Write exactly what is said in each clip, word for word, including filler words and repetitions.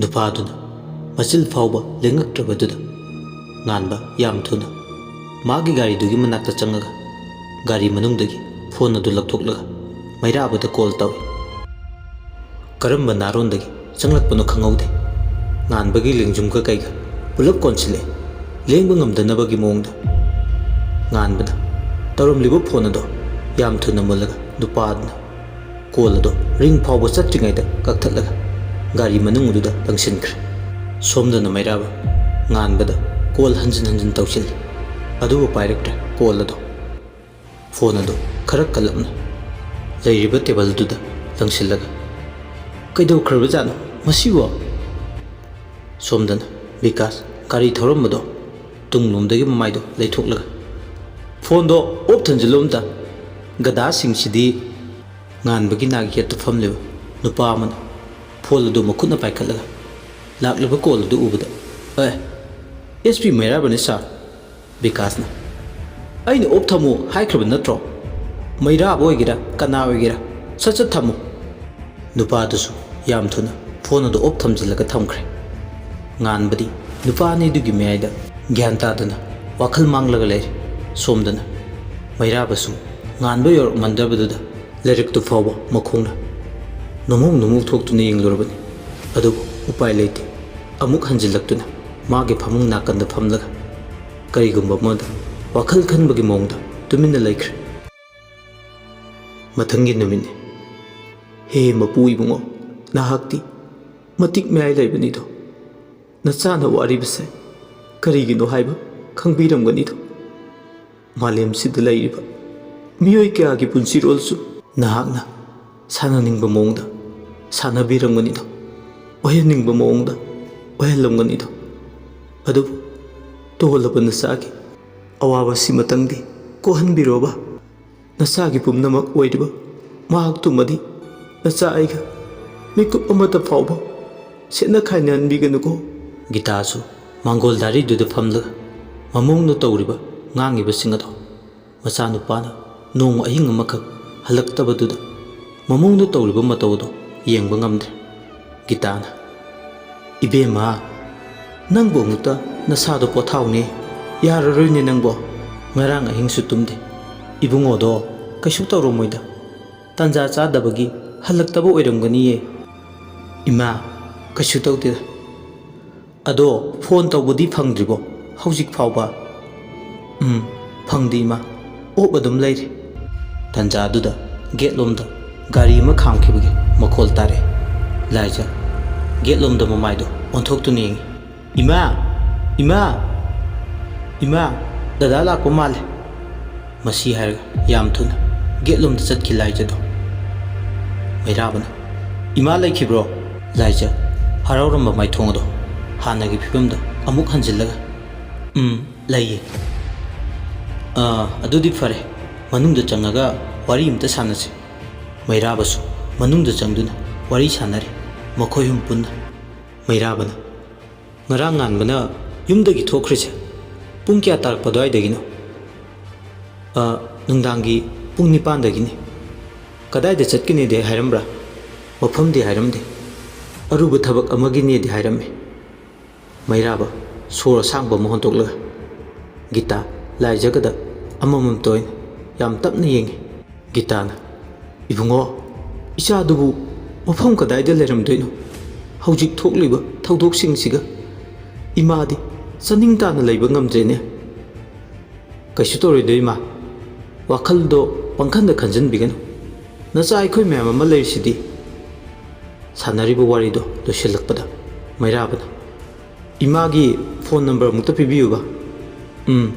ꯅꯨꯄꯥꯗꯨꯅ ꯃꯆꯤꯜ ꯐꯥꯎꯕ ꯂꯦꯡꯉꯛꯇ꯭ꯔꯕꯗꯨꯗ ꯉꯥꯟꯕ ꯌꯥꯝ ꯊꯨꯅ ꯃꯥꯒꯤ ꯒꯥꯔꯤꯗꯨꯒꯤ ꯃꯅꯥꯛꯇ ꯆꯪꯉꯒ ꯒꯥꯔꯤ ꯃꯅꯨꯡꯗꯒꯤ ꯐꯣꯟ ꯑꯗꯨ ꯂꯧꯊꯣꯛꯂꯒ ꯃꯩꯔꯥꯕꯗ ꯀꯣꯜ ꯇꯧꯏ꯫ ꯀꯔꯝꯕ ꯅꯥꯔꯣꯟꯗꯒꯤ ꯆꯪꯂꯛꯄꯅꯣ ꯈꯪꯍꯧꯗꯦ꯫ ꯉꯥꯟꯕꯒꯤ ꯂꯦꯡꯖꯨꯝꯒ ꯀꯩꯒ ꯄꯨꯂꯞ ꯀꯣꯟꯁꯤꯜꯂꯛꯑꯦ, ꯂꯦꯡꯕ ꯉꯝꯗꯅꯕꯒꯤ ꯃꯑꯣꯡꯗ꯫ ꯉꯥꯟꯕꯅ ꯇꯧꯔꯝꯂꯤꯕ ꯐꯣꯟ ꯑꯗꯣ ꯌꯥꯝ ꯊꯨꯅ ꯃꯨꯜꯂꯒ ꯅꯨꯄꯥꯗꯨꯅ ꯀꯣꯜ ꯑꯗꯣ ꯔꯤꯡ ꯐꯥꯎꯕ ꯆꯠꯇ꯭ꯔꯤꯉꯩꯗ ꯀꯛꯊꯠꯂꯒ ꯒꯥꯔꯤ ꯃꯅꯨꯡ ꯑꯗꯨꯗ ꯂꯪꯁꯤꯟꯈ꯭ꯔꯦ꯫ ꯁꯣꯝꯗꯅ ꯃꯩꯔꯥꯕ ꯉꯥꯟꯕꯗ ꯀꯣꯜ ꯍꯟꯖꯤꯟ ꯍꯟꯖꯤꯟ ꯇꯧꯁꯤꯜꯂꯤ, ꯑꯗꯨꯕꯨ ꯄꯥꯏꯔꯛꯇ꯭ꯔꯦ ꯀꯣꯜ ꯑꯗꯣ꯫ ꯐꯣꯟ ꯑꯗꯨ ꯈꯔ ꯀꯜꯂꯞꯅ ꯂꯩꯔꯤꯕ ꯇꯦꯕꯜꯗꯨꯗ ꯂꯪꯁꯤꯜꯂꯒ, "ꯀꯩꯗꯧꯈ꯭ꯔꯕꯖꯥꯠꯅꯣ ꯃꯁꯤꯕꯣ?" ꯁꯣꯝꯗꯅ ꯕꯤꯀꯥꯁ ꯒꯥꯔꯤ ꯊꯧꯔꯝꯕꯗꯣ ꯇꯨꯡꯂꯣꯝꯗꯒꯤ ꯃꯃꯥꯏꯗꯣ ꯂꯩꯊꯣꯛꯂꯒ, "ꯐꯣꯟꯗꯣ ꯑꯣꯞ ꯊꯝꯖꯤꯜꯂꯨ ꯑꯝꯇ, ꯒꯗꯥꯁꯤꯡꯁꯤꯗꯤ!" ꯉꯥꯟꯕꯒꯤ ꯅꯥꯛ ꯌꯦꯠꯇ ꯐꯝꯂꯤꯕ ꯅꯨꯄꯥ ꯑꯃꯅ ꯐꯣꯟ ꯑꯗꯨ ꯃꯈꯨꯠꯅ ꯄꯥꯏꯈꯠꯂꯒ ꯂꯥꯛꯂꯤꯕ ꯀꯣꯜ ꯑꯗꯨ ꯎꯕꯗ, "ꯑꯦ, ꯑꯦꯁ ꯄꯤ ꯃꯩꯔꯥꯕꯅꯤ ꯁꯥꯔ꯫" ꯕꯤꯀꯥꯁꯅ, "ꯑꯩꯅ ꯑꯣꯞ ꯊꯝꯃꯨ ꯍꯥꯏꯈ꯭ꯔꯕ ꯅꯠꯇ꯭ꯔꯣ? ꯃꯩꯔꯥꯕ ꯑꯣꯏꯒꯦꯔꯥ ꯀꯅꯥ ꯑꯣꯏꯒꯦꯔꯥ, ꯁꯠ ꯁꯠ ꯊꯝꯃꯨ꯫" ꯅꯨꯄꯥꯗꯨꯁꯨ ꯌꯥꯝ ꯊꯨꯅ ꯐꯣꯟ ꯑꯗꯨ ꯑꯣꯞ ꯊꯝꯖꯤꯜꯂꯒ ꯊꯝꯈ꯭ꯔꯦ꯫ ꯉꯥꯟꯕꯗꯤ ꯅꯨꯄꯥ ꯑꯅꯤꯗꯨꯒꯤ ꯃꯌꯥꯏꯗ ꯒ꯭ꯌꯥꯟ ꯇꯥꯗꯅ ꯋꯥꯈꯜ ꯃꯥꯡꯂꯒ ꯂꯩꯔꯦ꯫ ꯁꯣꯝꯗꯅ ꯃꯩꯔꯥꯕꯁꯨ ꯉꯥꯟꯕ ꯌꯧꯔꯛꯃꯟꯗꯕꯗꯨꯗ ꯂꯥꯏꯔꯤꯛꯇꯨ ꯐꯥꯎꯕ ꯃꯈꯣꯡꯅ ꯅꯣꯃꯣꯛ ꯅꯣꯃꯣꯛ ꯊꯣꯛꯇꯨꯅ ꯌꯦꯡꯂꯨꯔꯕꯅꯤ꯫ ꯑꯗꯨꯕꯨ ꯎꯄꯥꯏ ꯂꯩꯇꯦ꯫ ꯑꯃꯨꯛ ꯍꯟꯖꯤꯜꯂꯛꯇꯨꯅ ꯃꯥꯒꯤ ꯐꯃꯨꯡ ꯅꯥꯀꯟꯗ ꯐꯝꯂꯒ ꯀꯔꯤꯒꯨꯝꯕ ꯑꯃꯗ ꯋꯥꯈꯜ ꯈꯟꯕꯒꯤ ꯃꯑꯣꯡꯗ ꯇꯨꯃꯤꯟꯅ ꯂꯩꯈ꯭ꯔꯦ꯫ ꯃꯊꯪꯒꯤ ꯅꯨꯃꯤꯠꯅꯤ꯫ "ꯍꯦ ꯃꯄꯨ ꯏꯕꯨꯡꯉꯣ, ꯅꯍꯥꯛꯇꯤ ꯃꯇꯤꯛ ꯃꯌꯥꯏ ꯂꯩꯕꯅꯤꯗꯣ꯫ ꯅꯆꯥꯅ ꯋꯥꯔꯤꯕꯁꯦ ꯀꯔꯤꯒꯤꯅꯣ ꯍꯥꯏꯕ ꯈꯪꯕꯤꯔꯝꯒꯅꯤꯗꯣ꯫ ꯃꯥꯂꯦꯝꯁꯤꯗ ꯂꯩꯔꯤꯕ ꯃꯤꯑꯣꯏ ꯀꯌꯥꯒꯤ ꯄꯨꯟꯁꯤꯔꯣꯜꯁꯨ ꯅꯍꯥꯛꯅ ꯁꯥꯟꯅꯅꯤꯡꯕ ꯃꯑꯣꯡꯗ ꯁꯥꯟꯅꯕꯤꯔꯝꯒꯅꯤꯗꯣ, ꯑꯣꯏꯍꯟꯅꯤꯡꯕ ꯃꯑꯣꯡꯗ ꯑꯣꯏꯍꯜꯂꯝꯒꯅꯤꯗꯣ꯫ ꯑꯗꯨꯕꯨ ꯇꯣꯜꯂꯕ ꯅꯆꯥꯒꯤ ꯑꯋꯥꯕꯁꯤꯃꯇꯪꯗꯤ ꯀꯣꯛꯍꯟꯕꯤꯔꯣꯕ꯫ ꯅꯆꯥꯒꯤ ꯄꯨꯝꯅꯃꯛ ꯑꯣꯏꯔꯤꯕ ꯃꯍꯥꯛꯇꯨꯃꯗꯤ ꯅꯆꯥ ꯑꯩꯒ ꯃꯤꯀꯨꯞ ꯑꯃꯠꯇ ꯐꯥꯎꯕ ꯁꯦꯠꯅ ꯈꯥꯏꯅꯍꯟꯕꯤꯒꯅꯨꯀꯣ꯫" ꯒꯤꯇꯥꯁꯨ ꯃꯥꯡꯒꯣꯜ ꯗꯥꯔꯤꯗꯨꯗ ꯐꯝꯂꯒ ꯃꯃꯧꯅ ꯇꯧꯔꯤꯕ ꯉꯥꯡꯉꯤꯕꯁꯤꯡ ꯑꯗꯣ ꯃꯆꯥꯅꯨꯄꯥꯅ ꯅꯣꯡꯃ ꯑꯍꯤꯡ ꯑꯃꯈꯛ ꯍꯜꯂꯛꯇꯕꯗꯨꯗ ꯃꯃꯧꯅ ꯇꯧꯔꯤꯕ ꯃꯇꯧ ꯑꯗꯣ ꯌꯦꯡꯕ ꯉꯝꯗ꯭ꯔꯦ꯫ ꯒꯤꯇꯥꯅ, "ꯏꯕꯦꯝꯃ, ꯅꯪꯕꯨ ꯑꯃꯨꯛꯇ ꯅꯁꯥꯗꯣ ꯄꯣꯊꯥꯎꯅꯦ꯫ ꯌꯥꯔꯔꯣꯏꯅꯦ ꯅꯪꯕꯣ꯫ ꯉꯔꯥꯡ ꯑꯍꯤꯡꯁꯨ ꯇꯨꯝꯗꯦ꯫ ꯏꯕꯨꯡꯉꯣꯗꯣ ꯀꯩꯁꯨ ꯇꯧꯔꯝꯃꯣꯏꯗ꯫ ꯇꯥꯟꯖꯥ ꯆꯥꯗꯕꯒꯤ ꯍꯜꯂꯛꯇꯕ ꯑꯣꯏꯔꯝꯒꯅꯤꯌꯦ꯫" "ꯏꯃꯥ, ꯀꯩꯁꯨ ꯇꯧꯗꯦꯗ꯫ ꯑꯗꯣ ꯐꯣꯟ ꯇꯧꯕꯗꯤ ꯐꯪꯗ꯭ꯔꯤꯕꯣ ꯍꯧꯖꯤꯛ ꯐꯥꯎꯕ?" "ꯎꯝ, ꯐꯪꯗꯦ ꯏꯃꯥ꯫ ꯑꯣꯞ ꯑꯗꯨꯝ ꯂꯩꯔꯤ꯫" ꯇꯥꯟꯖꯥꯗꯨꯗ ꯒꯦꯠꯂꯣꯝꯗ ꯒꯥꯔꯤ ꯑꯃ ꯈꯥꯝꯈꯤꯕꯒꯤ ꯃꯈꯣꯜ ꯇꯥꯔꯛꯑꯦ꯫ ꯂꯥꯏꯖ ꯒꯦꯠꯂꯣꯝꯗ ꯃꯃꯥꯏꯗꯣ ꯑꯣꯟꯊꯣꯛꯇꯨꯅ ꯌꯦꯡꯉꯤ꯫ "ꯏꯃꯥ! ꯏꯃꯥ! ꯏꯃꯥ! ꯗꯗꯥ ꯂꯥꯛꯄ ꯃꯥꯜꯂꯦ꯫" ꯃꯁꯤ ꯍꯥꯏꯔꯒ ꯌꯥꯝ ꯊꯨꯅ ꯒꯦꯠꯂꯣꯝꯗ ꯆꯠꯈꯤ ꯂꯥꯏꯖꯗꯣ꯫ ꯃꯩꯔꯥꯕꯅ, "ꯏꯃꯥ ꯂꯩꯈꯤꯕ꯭ꯔꯣ?" ꯂꯥꯏꯖ ꯍꯔꯥꯎꯔꯝꯕ ꯃꯥꯏꯊꯣꯡ ꯑꯗꯣ ꯍꯥꯟꯅꯒꯤ ꯐꯤꯕꯝꯗ ꯑꯃꯨꯛ ꯍꯟꯖꯤꯜꯂꯒ, "ꯎꯝ, ꯂꯩꯌꯦ꯫" "ꯑꯥ, ꯑꯗꯨꯗꯤ ꯐꯔꯦ꯫ ꯃꯅꯨꯡꯗ ꯆꯪꯉꯒ ꯋꯥꯔꯤ ꯑꯝꯇ ꯁꯥꯟꯅꯁꯤ꯫" ꯃꯩꯔꯥꯕꯁꯨ ꯃꯅꯨꯡꯗ ꯆꯪꯗꯨꯅ ꯋꯥꯔꯤ ꯁꯥꯟꯅꯔꯤ, ꯃꯈꯣꯏ ꯑꯍꯨꯝ ꯄꯨꯟꯅ꯫ ꯃꯩꯔꯥꯕꯅ, "ꯉꯔꯥꯡ ꯉꯥꯟꯕꯅ ꯌꯨꯝꯗꯒꯤ ꯊꯣꯛꯈ꯭ꯔꯤꯁꯦ ꯄꯨꯡ ꯀꯌꯥ ꯇꯥꯔꯛꯄ ꯑꯗꯨꯋꯥꯏꯗꯒꯤꯅꯣ?" "ꯑ, ꯅꯨꯡꯗꯥꯡꯒꯤ ꯄꯨꯡ ꯅꯤꯄꯥꯟꯗꯒꯤꯅꯤ꯫" "ꯀꯗꯥꯏꯗ ꯆꯠꯀꯅꯤꯗꯤ ꯍꯥꯏꯔꯝꯕ꯭ꯔꯥ?" "ꯃꯐꯝꯗꯤ ꯍꯥꯏꯔꯝꯗꯦ꯫ ꯑꯔꯨꯕ ꯊꯕꯛ ꯑꯃꯒꯤꯅꯦꯗꯤ ꯍꯥꯏꯔꯝꯃꯤ꯫" ꯃꯩꯔꯥꯕ ꯁꯣꯔ ꯑꯁꯥꯡꯕ ꯑꯃ ꯍꯣꯟꯗꯣꯛꯂꯒ ꯒꯤꯇꯥ, ꯂꯥꯏꯖꯒꯗ ꯑꯃꯃꯝꯇ ꯑꯣꯏꯅ ꯌꯥꯝ ꯇꯞꯅ ꯌꯦꯡꯉꯤ꯫ ꯒꯤꯇꯥꯅ, "ꯏꯕꯨꯡꯉꯣ, ꯏꯆꯥꯗꯨꯕꯨ ꯃꯐꯝ ꯀꯗꯥꯏꯗ ꯂꯩꯔꯝꯗꯣꯏꯅꯣ? ꯍꯧꯖꯤꯛ ꯊꯣꯛꯂꯤꯕ ꯊꯧꯗꯣꯛꯁꯤꯡꯁꯤꯒ ꯏꯃꯥꯗꯤ ꯆꯥꯅꯤꯡ ꯇꯥꯅ ꯂꯩꯕ ꯉꯝꯗ꯭ꯔꯦꯅꯦ꯫" "ꯀꯩꯁꯨ ꯇꯧꯔꯣꯏꯗꯣ ꯏꯃꯥ, ꯋꯥꯈꯜꯗꯣ ꯄꯪꯈꯟꯗ ꯈꯟꯖꯟꯕꯤꯒꯅꯨ꯫ ꯅꯆꯥ ꯑꯩꯈꯣꯏ ꯃꯌꯥꯝ ꯑꯃ ꯂꯩꯔꯤꯁꯤꯗꯤ꯫" ꯁꯥꯟꯅꯔꯤꯕ ꯋꯥꯔꯤꯗꯣ ꯂꯣꯏꯁꯤꯜꯂꯛꯄꯗ ꯃꯩꯔꯥꯕꯅ, "ꯏꯃꯥꯒꯤ ꯐꯣꯟ ꯅꯝꯕꯔ ꯑꯃꯨꯛꯇ ꯄꯤꯕꯤꯌꯨꯕ꯫" "ꯎꯝ,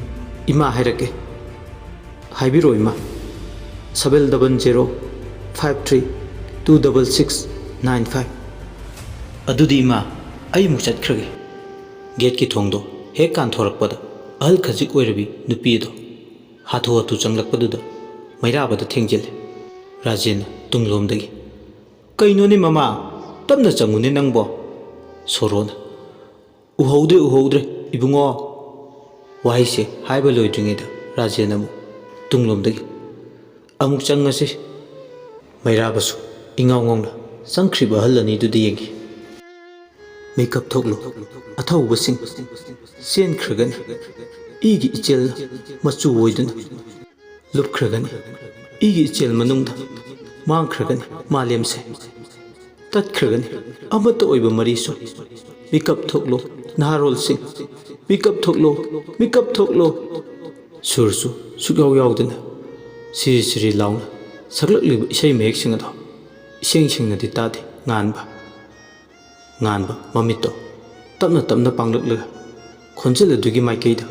ꯏꯃꯥ ꯍꯥꯏꯔꯛꯀꯦ꯫" "ꯍꯥꯏꯕꯤꯔꯛꯑꯣ ꯏꯃꯥ꯫" "seven double zero five three two double six nine five꯫" "ꯑꯗꯨꯗꯤ ꯏꯃꯥ, ꯑꯩ ꯑꯃꯨꯛ ꯆꯠꯈ꯭ꯔꯒꯦ꯫" ꯒꯦꯠꯀꯤ ꯊꯣꯡꯗꯣ ꯍꯦꯛ ꯀꯥꯟꯊꯣꯔꯛꯄꯗ ꯑꯍꯜ ꯈꯖꯤꯛ ꯑꯣꯏꯔꯕꯤ ꯅꯨꯄꯤ ꯑꯗꯣ ꯍꯥꯊꯨ ꯍꯥꯊꯨ ꯆꯪꯂꯛꯄꯗꯨꯗ ꯃꯩꯔꯥꯕꯗ ꯊꯦꯡꯖꯤꯜꯂꯦ꯫ ꯔꯥꯖꯦꯟꯅ ꯇꯨꯡꯂꯣꯝꯗꯒꯤ, "ꯀꯩꯅꯣꯅꯦ ꯃꯃꯥ, ꯇꯞꯅ ꯆꯪꯉꯨꯅꯦ ꯅꯪꯕꯣ꯫" ꯁꯣꯔꯣꯅ, "ꯎꯍꯧꯗ꯭ꯔꯦ, ꯎꯍꯧꯗ꯭ꯔꯦ ꯏꯕꯨꯡꯉꯣ꯫" ꯋꯥꯍꯩꯁꯦ ꯍꯥꯏꯕ ꯂꯣꯏꯗ꯭ꯔꯤꯉꯩꯗ ꯔꯥꯖꯦꯟ ꯑꯃꯨꯛ ꯇꯨꯡꯂꯣꯝꯗꯒꯤ, "ꯑꯃꯨꯛ ꯆꯪꯉꯁꯤ꯫" ꯃꯩꯔꯥꯕꯁꯨ ꯏꯉꯥꯎ ꯉꯥꯎꯅ ꯆꯪꯈ꯭ꯔꯤꯕ ꯑꯍꯜ ꯑꯅꯤꯗꯨꯗ ꯌꯦꯡꯈꯤ꯫ "ꯃꯤꯀꯞ ꯊꯣꯛꯂꯣ, ꯑꯊꯧꯕꯁꯤꯡ, ꯆꯦꯟꯈ꯭ꯔꯒꯅꯤ꯫ ꯏꯒꯤ ꯏꯆꯦꯜꯅ ꯃꯆꯨ ꯑꯣꯏꯗꯨꯅ ꯂꯨꯞꯈ꯭ꯔꯒꯅꯤ꯫ ꯏꯒꯤ ꯏꯆꯦꯜ ꯃꯅꯨꯡꯗ ꯃꯥꯡꯈ꯭ꯔꯒꯅꯤ ꯃꯥꯂꯦꯝꯁꯦ꯫ ꯇꯠꯈ꯭ꯔꯒꯅꯤ ꯑꯃꯠꯇ ꯑꯣꯏꯕ ꯃꯔꯤꯁꯨ꯫ ꯃꯤꯀꯞ ꯊꯣꯛꯂꯣ, ꯅꯍꯥꯔꯣꯜꯁꯤꯡ, ꯃꯤꯀꯞ ꯊꯣꯛꯂꯣ, ꯃꯤꯀꯞ ꯊꯣꯛꯂꯣ"꯫ ꯁꯨꯔꯁꯨ ꯁꯨꯛꯌꯥꯎ ꯌꯥꯎꯗꯅ ꯁꯤꯔꯤ ꯁꯤꯔꯤ ꯂꯥꯎꯅ ꯁꯛꯂꯛꯂꯤꯕ ꯏꯁꯩ ꯃꯌꯦꯛꯁꯤꯡ ꯑꯗꯣ ꯏꯁꯦꯡ ꯁꯦꯡꯅꯗꯤ ꯇꯥꯗꯦ ꯉꯥꯟꯕ꯫ ꯉꯥꯟꯕ ꯃꯃꯤꯠꯇꯣ ꯇꯞꯅ ꯇꯞꯅ ꯄꯥꯡꯂꯛꯂꯒ ꯈꯣꯟꯖꯦꯜ ꯑꯗꯨꯒꯤ ꯃꯥꯏꯀꯩꯗ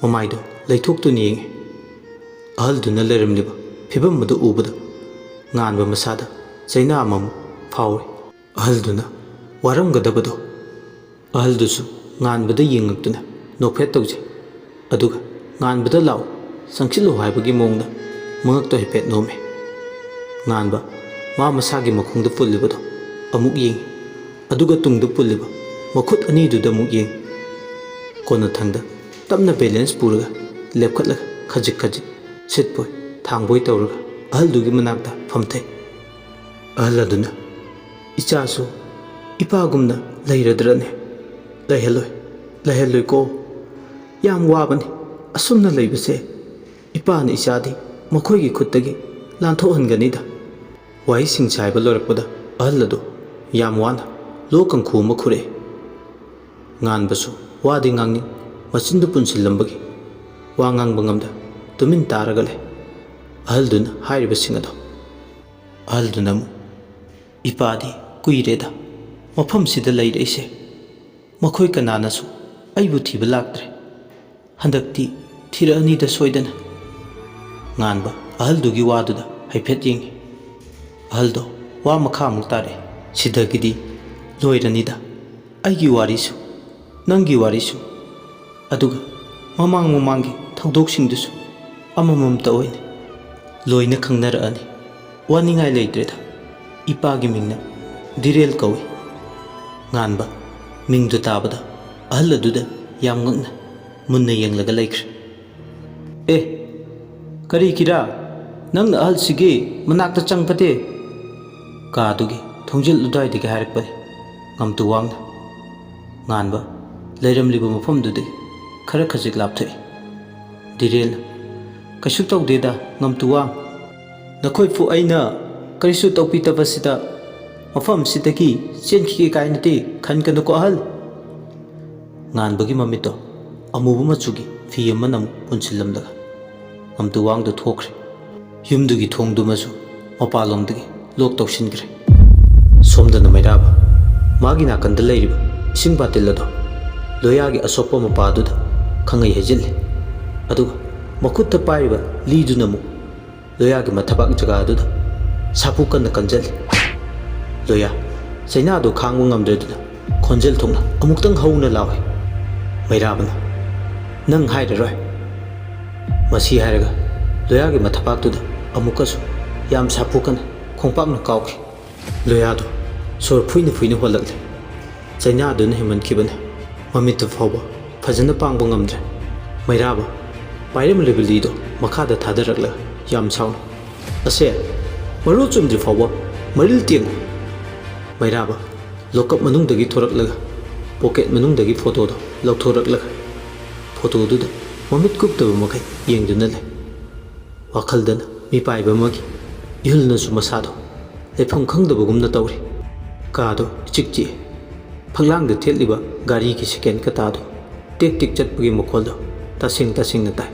ꯃꯃꯥꯏꯗꯣ ꯂꯩꯊꯣꯛꯇꯨꯅ ꯌꯦꯡꯉꯤ꯫ ꯑꯍꯜꯗꯨꯅ ꯂꯩꯔꯝꯂꯤꯕ ꯐꯤꯕꯝ ꯑꯗꯨ ꯎꯕꯗ ꯉꯥꯟꯕ ꯃꯁꯥꯗ ꯆꯩꯅꯥ ꯑꯃꯃꯨꯛ ꯐꯥꯎꯔꯤ꯫ ꯑꯍꯜꯗꯨꯅ ꯋꯥꯔꯝꯒꯗꯕꯗꯣ꯫ ꯑꯍꯜꯗꯨꯁꯨ ꯉꯥꯟꯕꯗ ꯌꯦꯡꯉꯛꯇꯨꯅ ꯅꯣꯛꯐꯦꯠ ꯇꯧꯖꯩ꯫ ꯑꯗꯨꯒ "ꯉꯥꯟꯕꯗ ꯂꯥꯛꯎ, ꯆꯪꯁꯤꯜꯂꯨ" ꯍꯥꯏꯕꯒꯤ ꯃꯑꯣꯡꯗ ꯃꯉꯛꯇꯣ ꯍꯥꯏꯐꯦꯠ ꯅꯣꯝꯃꯤ꯫ ꯉꯥꯟꯕ ꯃꯥ ꯃꯁꯥꯒꯤ ꯃꯈꯣꯡꯗ ꯄꯨꯜꯂꯤꯕꯗꯣ ꯑꯃꯨꯛ ꯌꯦꯡꯉꯤ꯫ ꯑꯗꯨꯒ ꯇꯨꯡꯗ ꯄꯨꯜꯂꯤꯕ ꯃꯈꯨꯠ ꯑꯅꯤꯗꯨꯗ ꯑꯃꯨꯛ ꯌꯦꯡꯉꯤ꯫ ꯀꯣꯟꯅꯊꯪꯗ ꯇꯞꯅ ꯕꯦꯂꯦꯟꯁ ꯄꯨꯔꯒ ꯂꯦꯞꯈꯠꯂꯒ ꯈꯖꯤꯛ ꯈꯖꯤꯛ ꯁꯤꯠꯄꯣꯏ ꯊꯥꯡꯕꯣꯏ ꯇꯧꯔꯒ ꯑꯍꯜꯗꯨꯒꯤ ꯃꯅꯥꯛꯇ ꯐꯝꯊꯩ꯫ ꯑꯍꯜ ꯑꯗꯨꯅ, "ꯏꯆꯥꯁꯨ ꯏꯄꯥꯒꯨꯝꯅ ꯂꯩꯔꯗ꯭ꯔꯅꯦ? ꯂꯩꯍꯜꯂꯣꯏ, ꯂꯩꯍꯜꯂꯣꯏꯀꯣ꯫ ꯌꯥꯝ ꯋꯥꯕꯅꯤ ꯑꯁꯨꯝꯅ ꯂꯩꯕꯁꯦ꯫ ꯏꯄꯥꯅ ꯏꯆꯥꯗꯤ ꯃꯈꯣꯏꯒꯤ ꯈꯨꯠꯇꯒꯤ ꯂꯥꯟꯊꯣꯛꯍꯟꯒꯅꯤꯗ"꯫ ꯋꯥꯍꯩꯁꯤꯡ ꯆꯥꯏꯕ ꯂꯣꯏꯔꯛꯄꯗ ꯑꯍꯜ ꯑꯗꯨ ꯌꯥꯝ ꯋꯥꯅ ꯂꯣ ꯀꯥꯡꯈꯨ ꯑꯃ ꯈꯨꯔꯛꯏ꯫ ꯉꯥꯟꯕꯁꯨ ꯋꯥꯗꯤ ꯉꯥꯡꯅꯤꯡ, ꯃꯆꯤꯟꯗꯨ ꯄꯨꯟꯁꯤꯜꯂꯝꯕꯒꯤ ꯋꯥ ꯉꯥꯡꯕ ꯉꯝꯗ ꯇꯨꯃꯤꯟ ꯇꯥꯔꯒ ꯂꯩ꯫ ꯑꯍꯜꯗꯨꯅ ꯍꯥꯏꯔꯤꯕꯁꯤꯡ ꯑꯗꯣ꯫ ꯑꯍꯜꯗꯨꯅ ꯑꯃꯨꯛ, "ꯏꯄꯥꯗꯤ ꯀꯨꯏꯔꯦꯗ ꯃꯐꯝꯁꯤꯗ ꯂꯩꯔꯛꯏꯁꯦ꯫ ꯃꯈꯣꯏ ꯀꯅꯥꯅꯁꯨ ꯑꯩꯕꯨ ꯊꯤꯕ ꯂꯥꯛꯇ꯭ꯔꯦ꯫ ꯍꯟꯗꯛꯇꯤ ꯊꯤꯔꯛꯑꯅꯤꯗ ꯁꯣꯏꯗꯅ"꯫ ꯉꯥꯟꯕ ꯑꯍꯜꯗꯨꯒꯤ ꯋꯥꯗꯨꯗ ꯍꯥꯏꯐꯦꯠ ꯌꯦꯡꯉꯤ꯫ ꯑꯍꯜꯗꯣ ꯋꯥ ꯃꯈꯥ ꯑꯃꯨꯛ ꯇꯥꯔꯛꯏ꯫ "ꯁꯤꯗꯒꯤꯗꯤ ꯂꯣꯏꯔꯅꯤꯗ ꯑꯩꯒꯤ ꯋꯥꯔꯤꯁꯨ, ꯅꯪꯒꯤ ꯋꯥꯔꯤꯁꯨ, ꯑꯗꯨꯒ ꯃꯃꯥꯡ ꯃꯃꯥꯡꯒꯤ ꯊꯧꯗꯣꯛꯁꯤꯡꯗꯨꯁꯨ ꯑꯃꯃꯝꯇ ꯑꯣꯏꯅ ꯂꯣꯏꯅ ꯈꯪꯅꯔꯛꯑꯅꯤ꯫ ꯋꯥꯅꯤꯡꯉꯥꯏ ꯂꯩꯇ꯭ꯔꯦꯗ꯫ ꯏꯄꯥꯒꯤ ꯃꯤꯡꯅ ꯙꯤꯔꯦꯜ ꯀꯧꯏ"꯫ ꯉꯥꯟꯕ ꯃꯤꯡꯗꯨ ꯇꯥꯕꯗ ꯑꯍꯜ ꯑꯗꯨꯗ ꯌꯥꯝ ꯉꯛꯅ ꯃꯨꯟꯅ ꯌꯦꯡꯂꯒ ꯂꯩꯈ꯭ꯔꯦ꯫ "ꯑꯦ, ꯀꯔꯤꯒꯤꯔꯥ? ꯅꯪꯅ ꯑꯍꯜꯁꯤꯒꯤ ꯃꯅꯥꯛꯇ ꯆꯪꯕꯗꯤ?" ꯀꯥꯗꯨꯒꯤ ꯊꯣꯡꯖꯤꯜ ꯑꯗꯨꯋꯥꯏꯗꯒꯤ ꯍꯥꯏꯔꯛꯄꯅꯤ ꯉꯝꯇꯨ ꯋꯥꯡꯅ꯫ ꯉꯥꯟꯕ ꯂꯩꯔꯝꯂꯤꯕ ꯃꯐꯝꯗꯨꯗꯒꯤ ꯈꯔ ꯈꯖꯤꯛ ꯂꯥꯞꯊꯣꯛꯏ꯫ ꯙꯤꯔꯦꯟꯅ, "ꯀꯩꯁꯨ ꯇꯧꯗꯦꯗ, ꯉꯝꯇꯨꯋꯥꯡ꯫ ꯅꯈꯣꯏ ꯐꯨ ꯑꯩꯅ ꯀꯔꯤꯁꯨ ꯇꯧꯕꯤꯗꯕꯁꯤꯗ ꯃꯐꯝꯁꯤꯗꯒꯤ ꯆꯦꯟꯈꯤꯒꯦ ꯀꯥꯏꯅꯗꯤ ꯈꯟꯒꯅꯨꯀꯣ ꯑꯍꯜ꯫" ꯉꯥꯟꯕꯒꯤ ꯃꯃꯤꯠꯇꯣ ꯑꯃꯨꯕ ꯃꯆꯨꯒꯤ ꯐꯤ ꯑꯃꯅ ꯑꯃꯨꯛ ꯄꯨꯟꯁꯤꯜꯂꯝꯂꯒ ꯉꯝꯇꯨꯋꯥꯡꯗꯣ ꯊꯣꯛꯈ꯭ꯔꯦ꯫ ꯌꯨꯝꯗꯨꯒꯤ ꯊꯣꯡꯗꯨꯃꯁꯨ ꯃꯄꯥꯟꯂꯣꯝꯗꯒꯤ ꯂꯣꯛ ꯇꯧꯁꯤꯟꯈ꯭ꯔꯦ꯫ ꯁꯣꯝꯗꯅ ꯃꯩꯔꯥꯕ ꯃꯥꯒꯤ ꯅꯥꯀꯟꯗ ꯂꯩꯔꯤꯕ ꯏꯁꯤꯡ ꯕꯥꯇꯤꯜ ꯑꯗꯣ ꯂꯣꯌꯥꯒꯤ ꯑꯁꯣꯛꯄ ꯃꯄꯥꯗꯨꯗ ꯈꯪꯍꯩ ꯍꯩꯖꯤꯜꯂꯤ꯫ ꯑꯗꯨꯒ ꯃꯈꯨꯠꯇ ꯄꯥꯏꯔꯤꯕ ꯂꯤꯗꯨꯅ ꯑꯃꯨꯛ ꯂꯣꯌꯥꯒꯤ ꯃꯊꯕꯥꯛ ꯖꯒꯥꯗꯨꯗ ꯁꯥꯐꯨ ꯀꯟꯅ ꯀꯟꯖꯜꯂꯤ꯫ ꯂꯣꯌꯥ ꯆꯩꯅꯥꯗꯨ ꯈꯥꯡꯕ ꯉꯝꯗ꯭ꯔꯗꯨꯅ ꯈꯣꯟꯖꯦꯜ ꯊꯣꯛꯅ ꯑꯃꯨꯛꯇꯪ ꯍꯧꯅ ꯂꯥꯎꯏ꯫ ꯃꯩꯔꯥꯕꯅ, "ꯅꯪ ꯍꯥꯏꯔꯔꯣꯏ꯫" ꯃꯁꯤ ꯍꯥꯏꯔꯒ ꯂꯣꯌꯥꯒꯤ ꯃꯊꯕꯥꯛꯇꯨꯗ ꯑꯃꯨꯛꯀꯁꯨ ꯌꯥꯝ ꯁꯥꯐꯨ ꯀꯟꯅ ꯈꯣꯡꯄꯥꯛꯅ ꯀꯥꯎꯈꯤ꯫ ꯂꯣꯌꯥꯗꯨ ꯁꯣꯔ ꯐꯨꯏꯅ ꯐꯨꯏꯅ ꯍꯣꯜꯂꯛꯂꯦ꯫ ꯆꯩꯅꯥꯗꯨꯅ ꯍꯦꯟꯃꯟꯈꯤꯕꯅ ꯃꯃꯤꯠꯇꯨ ꯐꯥꯎꯕ ꯐꯖꯅ ꯄꯥꯡꯕ ꯉꯝꯗ꯭ꯔꯦ꯫ ꯃꯩꯔꯥꯕ ꯄꯥꯏꯔꯝꯂꯤꯕ ꯂꯤꯗꯣ ꯃꯈꯥꯗ ꯊꯥꯗꯔꯛꯂꯒ ꯌꯥꯝ ꯁꯥꯎꯅ, "ꯑꯁꯦ, ꯃꯔꯨ ꯆꯨꯝꯗ꯭ꯔꯤ ꯐꯥꯎꯕ ꯃꯔꯤꯜ ꯇꯦꯡꯉꯨ!" ꯃꯩꯔꯥꯕ ꯂꯣꯀꯞ ꯃꯅꯨꯡꯗꯒꯤ ꯊꯣꯔꯛꯂꯒ ꯄꯣꯀꯦꯠ ꯃꯅꯨꯡꯗꯒꯤ ꯐꯣꯇꯣꯗꯣ ꯂꯧꯊꯣꯔꯛꯂꯒ ꯐꯣꯇꯣꯗꯨꯗ ꯃꯃꯤꯠ ꯀꯨꯞꯇꯕ ꯃꯈꯩ ꯌꯦꯡꯗꯨꯅ ꯂꯩ꯫ ꯋꯥꯈꯜꯗꯅ ꯃꯤꯄꯥꯏꯕ ꯑꯃꯒꯤ ꯏꯍꯨꯜꯅꯁꯨ ꯃꯁꯥꯗꯣ ꯂꯩꯐꯝ ꯈꯪꯗꯕꯒꯨꯝꯅ ꯇꯧꯔꯤ꯫ ꯀꯥꯗꯣ ꯏꯆꯤꯛ ꯆꯤꯛꯏ꯫ ꯐꯛꯂꯥꯡꯗ ꯊꯦꯠꯂꯤꯕ ꯒꯥꯔꯤꯒꯤ ꯁꯦꯀꯦꯟ ꯀꯇꯥꯗꯣ ꯇꯦꯛ ꯇꯦꯛ ꯆꯠꯄꯒꯤ ꯃꯈꯣꯜꯗꯣ ꯇꯁꯦꯡ ꯇꯁꯦꯡꯅ ꯇꯥꯏ꯫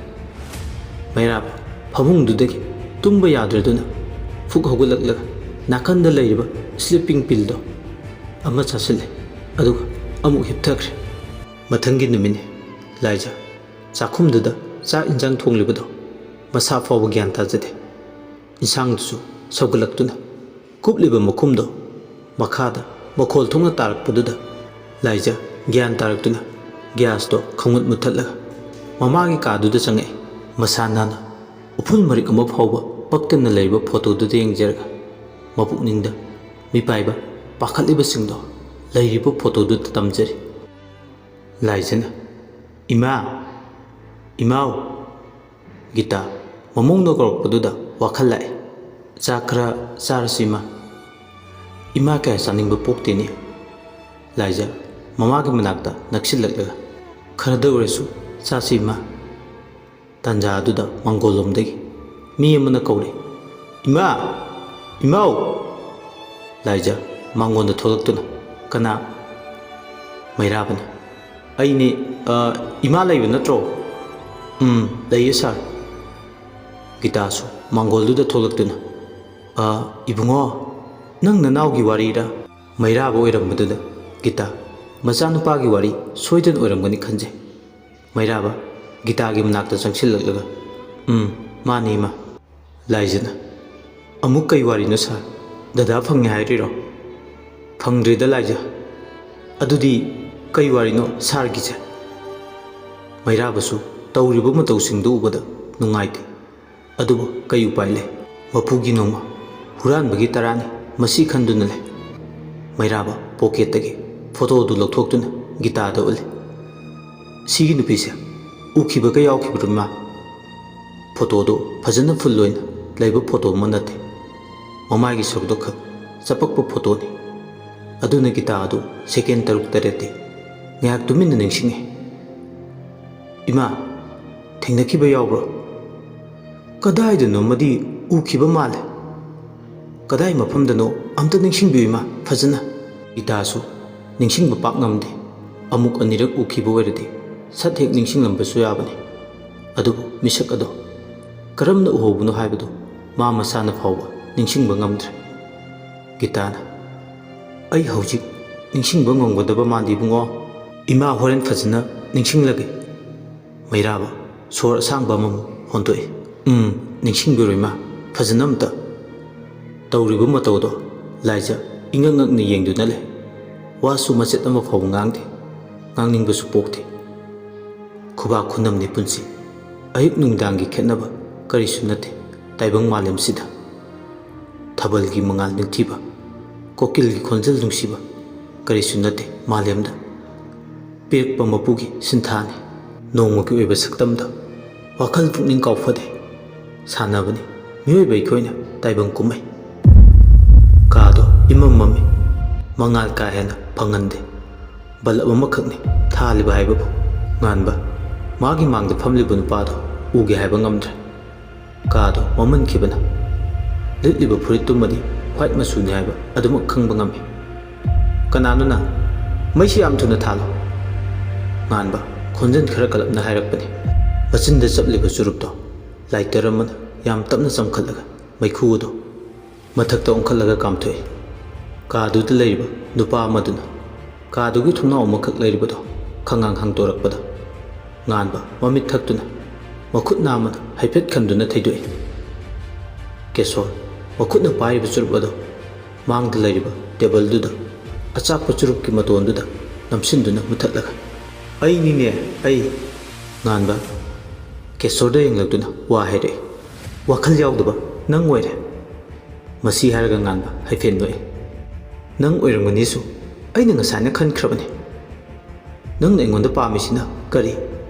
ꯃꯩꯔꯥꯕ ꯐꯃꯨꯡꯗꯨꯗꯒꯤ ꯇꯨꯝꯕ ꯌꯥꯗ꯭ꯔꯗꯨꯅ ꯐꯨꯛ ꯍꯧꯒꯠꯂꯛꯂꯒ ꯅꯥꯀꯟꯗ ꯂꯩꯔꯤꯕ ꯁ꯭ꯂꯤꯞꯄꯤꯡ ꯄꯤꯜꯗꯣ ꯑꯃ ꯆꯥꯁꯤꯜꯂꯦ, ꯑꯗꯨꯒ ꯑꯃꯨꯛ ꯍꯤꯞꯊꯈ꯭ꯔꯦ꯫ ꯃꯊꯪꯒꯤ ꯅꯨꯃꯤꯠꯅꯤ꯫ ꯂꯥꯏꯖ ꯆꯥꯛꯈꯨꯝꯗꯨꯗ ꯆꯥꯛ ꯏꯟꯖꯥꯡ ꯊꯣꯡꯂꯤꯕꯗꯣ ꯃꯁꯥ ꯐꯥꯎꯕ ꯒ꯭ꯌꯥꯟ ꯇꯥꯖꯗꯦ꯫ ꯏꯟꯁꯥꯡꯗꯨꯁꯨ ꯁꯧꯒꯠꯂꯛꯇꯨꯅ ꯀꯨꯞꯂꯤꯕ ꯃꯈꯨꯝꯗꯣ ꯃꯈꯥꯗ ꯃꯈꯣꯜ ꯊꯣꯛꯅ ꯇꯥꯔꯛꯄꯗꯨꯗ ꯂꯥꯏꯖ ꯒ꯭ꯌꯥꯟ ꯇꯥꯔꯛꯇꯨꯅ ꯒ꯭ꯌꯥꯁꯇꯣ ꯈꯪꯃꯨꯠ ꯃꯨꯠꯊꯠꯂꯒ ꯃꯃꯥꯒꯤ ꯀꯥꯗꯨꯗ ꯆꯪꯉꯛꯏ꯫ ꯃꯁꯥ ꯅꯥꯟꯅ ꯎꯐꯨꯜ ꯃꯔꯤꯛ ꯑꯃ ꯐꯥꯎꯕ ꯄꯛꯇꯅ ꯂꯩꯔꯤꯕ ꯐꯣꯇꯣꯗꯨꯗ ꯌꯦꯡꯖꯔꯒ ꯃꯄꯨꯛꯅꯤꯡꯗ ꯃꯤꯄꯥꯏꯕ ꯄꯥꯈꯠꯂꯤꯕꯁꯤꯡꯗꯣ ꯂꯩꯔꯤꯕ ꯐꯣꯇꯣꯗꯨꯗ ꯇꯝꯖꯔꯤ꯫ ꯂꯥꯏꯖꯅ, "ꯏꯃꯥ! ꯏꯃꯥꯎ!" ꯒꯤꯇꯥ ꯃꯃꯧꯅ ꯀꯧꯔꯛꯄꯗꯨꯗ ꯋꯥꯈꯜ ꯂꯥꯛꯏ꯫ "ꯆꯥꯛ ꯈꯔ ꯆꯥꯔꯁꯤ, ꯏꯃꯥ꯫ ꯏꯃꯥ ꯀꯌꯥ ꯆꯥꯅꯤꯡꯕ ꯄꯣꯛꯇꯦꯅꯦ꯫" ꯂꯥꯏꯖ ꯃꯃꯥꯒꯤ ꯃꯅꯥꯛꯇ ꯅꯛꯁꯤꯜꯂꯛꯂꯒ, "ꯈꯔꯗ ꯑꯣꯏꯔꯁꯨ ꯆꯥꯁꯤ, ꯏꯃꯥ꯫" ꯇꯥꯟꯖꯥ ꯑꯗꯨꯗ ꯃꯥꯡꯒꯣꯜꯂꯣꯝꯗꯒꯤ ꯃꯤ ꯑꯃꯅ ꯀꯧꯔꯦ, "ꯏꯃꯥ! ꯏꯃꯥꯎ!" ꯂꯥꯏꯖ ꯃꯥꯡꯒꯣꯟꯗ ꯊꯣꯛꯂꯛꯇꯨꯅ, "ꯀꯅꯥ?" ꯃꯩꯔꯥꯕꯅ, "ꯑꯩꯅꯦ꯫ ꯑ, ꯏꯃꯥ ꯂꯩꯕ ꯅꯠꯇ꯭ꯔꯣ?" "ꯎꯝ, ꯂꯩꯌꯦ ꯁꯥꯔ꯫" ꯒꯤꯇꯥꯁꯨ ꯃꯥꯡꯒꯣꯜꯗꯨꯗ ꯊꯣꯛꯂꯛꯇꯨꯅ, "ꯑ, ꯏꯕꯨꯡꯉꯣ, ꯅꯪ ꯅꯅꯥꯎꯒꯤ ꯋꯥꯔꯤꯔꯥ?" ꯃꯩꯔꯥꯕ ꯑꯣꯏꯔꯝꯕꯗꯨꯗ ꯒꯤꯇꯥ, "ꯃꯆꯥꯅꯨꯄꯥꯒꯤ ꯋꯥꯔꯤ ꯁꯣꯏꯗꯅ ꯑꯣꯏꯔꯝꯒꯅꯤ" ꯈꯟꯖꯩ꯫ ꯃꯩꯔꯥꯕ ꯒꯤꯇꯥꯒꯤ ꯃꯅꯥꯛꯇ ꯆꯪꯁꯤꯜꯂꯛꯂꯒ, "ꯎꯝ, ꯃꯥꯅꯤ, ꯏꯃꯥ꯫" ꯂꯥꯏꯖꯅ, "ꯑꯃꯨꯛ ꯀꯩ ꯋꯥꯔꯤꯅꯣ ꯁꯥꯔ? ꯗꯗꯥ ꯐꯪꯉꯦ ꯍꯥꯏꯔꯤꯔꯣ?" "ꯐꯪꯗ꯭ꯔꯤꯗ ꯂꯥꯏꯖ꯫ ꯑꯗꯨꯗꯤ ꯀꯩ ꯋꯥꯔꯤꯅꯣ ꯁꯥꯔꯒꯤꯁꯦ?" ꯃꯩꯔꯥꯕꯁꯨ ꯇꯧꯔꯤꯕ ꯃꯇꯧꯁꯤꯡꯗꯨ ꯎꯕꯗ ꯅꯨꯡꯉꯥꯏꯇꯦ꯫ ꯑꯗꯨꯕꯨ ꯀꯩ ꯎꯄꯥꯏ ꯂꯩ? ꯃꯄꯨꯒꯤ ꯅꯣꯡꯃ ꯍꯨꯔꯥꯟꯕꯒꯤ ꯇꯔꯥꯅꯤ, ꯃꯁꯤ ꯈꯟꯗꯨꯅ ꯂꯩ꯫ ꯃꯩꯔꯥꯕ ꯄꯣꯀꯦꯠꯇꯒꯤ ꯐꯣꯇꯣꯗꯨ ꯂꯧꯊꯣꯛꯇꯨꯅ ꯒꯤꯇꯥꯗ ꯎꯠꯂꯤ꯫ "ꯁꯤꯒꯤ ꯅꯨꯄꯤꯁꯦ ꯎꯈꯤꯕꯒ ꯌꯥꯎꯈꯤꯕ꯭ꯔꯣ, ꯏꯃꯥ?" ꯐꯣꯇꯣꯗꯨ ꯐꯖꯅ ꯐꯨꯜ ꯑꯣꯏꯅ ꯂꯩꯕ ꯐꯣꯇꯣ ꯑꯃ ꯅꯠꯇꯦ꯫ ꯃꯃꯥꯏꯒꯤ ꯁꯔꯨꯛꯇ ꯈꯛ ꯆꯄꯛꯄ ꯐꯣꯇꯣꯅꯤ꯫ ꯑꯗꯨꯅ ꯒꯤꯇꯥ ꯑꯗꯨ ꯁꯦꯀꯦꯟ ꯇꯔꯨꯛ ꯇꯔꯦꯠꯇꯤ ꯉꯥꯏꯍꯥꯛ ꯇꯨꯃꯤꯟꯅ ꯅꯤꯡꯁꯤꯡꯉꯤ꯫ "ꯏꯃꯥ, ꯊꯦꯡꯅꯈꯤꯕ ꯌꯥꯎꯕ꯭ꯔꯣ?" "ꯀꯗꯥꯏꯗꯅꯣꯃꯗꯤ ꯎꯈꯤꯕ ꯃꯥꯜꯂꯦ꯫ ꯀꯗꯥꯏ ꯃꯐꯝꯗꯅꯣ ꯑꯝꯇ ꯅꯤꯡꯁꯤꯡꯕꯤꯌꯨ, ꯏꯃꯥ, ꯐꯖꯅ꯫" ꯒꯤꯇꯥꯁꯨ ꯅꯤꯡꯁꯤꯡꯕ ꯄꯥꯛ ꯉꯝꯗꯦ꯫ ꯑꯃꯨꯛ ꯑꯅꯤꯔꯛ ꯎꯈꯤꯕ ꯑꯣꯏꯔꯗꯤ ꯁꯠ ꯍꯦꯛ ꯅꯤꯡꯁꯤꯡꯂꯝꯕꯁꯨ ꯌꯥꯕꯅꯤ꯫ ꯑꯗꯨꯕꯨ ꯃꯤꯁꯛ ꯑꯗꯣ ꯀꯔꯝꯅ ꯎꯍꯧꯕꯅꯣ ꯍꯥꯏꯕꯗꯨ ꯃꯥ ꯃꯁꯥꯅ ꯐꯥꯎꯕ ꯅꯤꯡꯁꯤꯡꯕ ꯉꯝꯗ꯭ꯔꯦ꯫ ꯒꯤꯇꯥꯅ, "ꯑꯩ ꯍꯧꯖꯤꯛ ꯅꯤꯡꯁꯤꯡꯕ ꯉꯝꯒꯗꯕ ꯃꯥꯟꯗꯦ, ꯏꯕꯨꯡꯉꯣ꯫ ꯏꯃꯥ ꯍꯣꯔꯦꯟ ꯐꯖꯅ ꯅꯤꯡꯁꯤꯡꯂꯒꯦ꯫" ꯃꯩꯔꯥꯕ ꯁꯣꯔ ꯑꯁꯥꯡꯕ ꯑꯃꯃꯨꯛ ꯍꯣꯟꯗꯣꯛꯏ꯫ "ꯎꯝ, ꯅꯤꯡꯁꯤꯡꯕꯤꯔꯣ, ꯏꯃꯥ, ꯐꯖꯅ ꯑꯝꯇ꯫" ꯇꯧꯔꯤꯕ ꯃꯇꯧꯗꯣ ꯂꯥꯏꯖ ꯏꯉꯛ ꯉꯛꯅ ꯌꯦꯡꯗꯨꯅ ꯂꯩ꯫ ꯋꯥꯁꯨ ꯃꯆꯦꯠ ꯑꯃ ꯐꯥꯎꯕ ꯉꯥꯡꯗꯦ꯫ ꯉꯥꯡꯅꯤꯡꯕꯁꯨ ꯄꯣꯛꯇꯦ꯫ ꯈꯨꯕꯥꯛ ꯈꯨꯅꯝꯅꯤ ꯄꯨꯟꯁꯤ꯫ ꯑꯌꯨꯛ ꯅꯨꯡꯗꯥꯡꯒꯤ ꯈꯦꯠꯅꯕ ꯀꯔꯤꯁꯨ ꯅꯠꯇꯦ ꯇꯥꯏꯕꯪ ꯃꯥꯂꯦꯝꯁꯤꯗ꯫ ꯊꯥꯕꯜꯒꯤ ꯃꯉꯥꯜ ꯅꯤꯡꯊꯤꯕ, ꯀꯣꯀꯤꯜꯒꯤ ꯈꯣꯟꯖꯦꯜ ꯅꯨꯡꯁꯤꯕ ꯀꯔꯤꯁꯨ ꯅꯠꯇꯦ ꯃꯥꯂꯦꯝꯗ꯫ ꯄꯤꯔꯛꯄ ꯃꯄꯨꯒꯤ ꯁꯤꯟꯊꯥꯅꯤ꯫ ꯅꯣꯡꯃꯒꯤ ꯑꯣꯏꯕ ꯁꯛꯇꯝꯗ ꯋꯥꯈꯜ ꯄꯨꯛꯅꯤꯡ ꯀꯥꯎꯐꯗꯦ꯫ ꯁꯥꯟꯅꯕꯅꯤ ꯃꯤꯑꯣꯏꯕ ꯑꯩꯈꯣꯏꯅ ꯇꯥꯏꯕꯪ ꯀꯨꯝꯍꯩ꯫ ꯀꯥꯗꯣ ꯏꯃꯝ ꯃꯝꯃꯤ, ꯃꯉꯥꯜ ꯀꯥ ꯍꯦꯟꯅ ꯐꯪꯍꯟꯗꯦ꯫ ꯕꯜꯕ ꯑꯃꯈꯛꯅꯤ ꯊꯥꯜꯂꯤꯕ ꯍꯥꯏꯕꯕꯨ꯫ ꯉꯥꯟꯕ ꯃꯥꯒꯤ ꯃꯥꯡꯗ ꯐꯝꯂꯤꯕ ꯅꯨꯄꯥꯗꯣ ꯎꯒꯦ ꯍꯥꯏꯕ ꯉꯝꯗ꯭ꯔꯦ꯫ ꯀꯥꯗꯣ ꯃꯝꯍꯟꯈꯤꯕꯅ ꯂꯤꯠꯂꯤꯕ ꯐꯨꯔꯤꯠꯇꯨꯃꯗꯤ ꯋꯥꯏꯠ ꯃꯆꯨꯅꯤ ꯍꯥꯏꯕ ꯑꯗꯨꯃꯛ ꯈꯪꯕ ꯉꯝꯃꯤ꯫ "ꯀꯅꯥꯅꯣ ꯅꯪ? ꯃꯩꯁꯤ ꯌꯥꯝ ꯊꯨꯅ ꯊꯥꯜꯂꯣ!" ꯉꯥꯟꯕ ꯈꯣꯟꯖꯦꯜ ꯈꯔ ꯀꯜꯂꯞꯅ ꯍꯥꯏꯔꯛꯄꯅꯤ꯫ ꯃꯆꯤꯟꯗ ꯆꯞꯂꯤꯕ ꯆꯨꯔꯨꯞꯇꯣ ꯂꯥꯏꯇꯔ ꯑꯃꯅ ꯌꯥꯝ ꯇꯞꯅ ꯆꯪꯈꯠꯂꯒ ꯃꯩꯈꯨ ꯑꯗꯨ ꯃꯊꯛꯇ ꯑꯣꯟꯈꯠꯂꯒ ꯀꯥꯝꯊꯣꯛꯏ꯫ ꯀꯥꯗꯨꯗ ꯂꯩꯔꯤꯕ ꯅꯨꯄꯥ ꯑꯃꯗꯨꯅ ꯀꯥꯗꯨꯒꯤ ꯊꯣꯡꯅꯥꯎ ꯑꯃꯈꯛ ꯂꯩꯔꯤꯕꯗꯣ ꯈꯪꯉꯥꯡ ꯍꯥꯡꯗꯣꯔꯛꯄꯗ, ꯉꯥꯟꯕ ꯃꯃꯤꯠ ꯊꯛꯇꯨꯅ ꯃꯈꯨꯠ ꯅꯥꯝꯃꯅ ꯍꯥꯏꯐꯦꯠ ꯈꯟꯗꯨꯅ ꯊꯩꯗꯣꯛꯏ꯫ ꯀꯦꯁꯣꯔ ꯃꯈꯨꯠꯅ ꯄꯥꯏꯔꯤꯕ ꯆꯨꯔꯨꯞ ꯑꯗꯨ ꯃꯥꯡꯗ ꯂꯩꯔꯤꯕ ꯇꯦꯕꯜꯗꯨꯗ ꯑꯆꯥꯛꯄ ꯆꯨꯔꯨꯞꯀꯤ ꯃꯇꯣꯟꯗꯨꯗ ꯅꯝꯁꯤꯟꯗꯨꯅ ꯃꯨꯊꯠꯂꯒ, "ꯑꯩꯅꯤꯅꯦ, ꯑꯩ!" ꯉꯥꯟꯕ ꯀꯦꯁꯣꯔꯗ ꯌꯦꯡꯂꯛꯇꯨꯅ ꯋꯥ ꯍꯥꯏꯔꯛꯏ꯫ "ꯋꯥꯈꯜ ꯌꯥꯎꯗꯕ ꯅꯪ ꯑꯣꯏꯔꯦ!" ꯃꯁꯤ ꯍꯥꯏꯔꯒ ꯉꯥꯟꯕ ꯍꯥꯏꯐꯦꯠ ꯅꯣꯛꯏ꯫ "ꯅꯪ ꯑꯣꯏꯔꯝꯒꯅꯤꯁꯨ ꯑꯩꯅ ꯉꯁꯥꯏꯅ ꯈꯟꯈ꯭ꯔꯕꯅꯤ꯫ ꯅꯪꯅ ꯑꯩꯉꯣꯟꯗ ꯄꯥꯝꯃꯤꯁꯤꯅ ꯀꯔꯤ?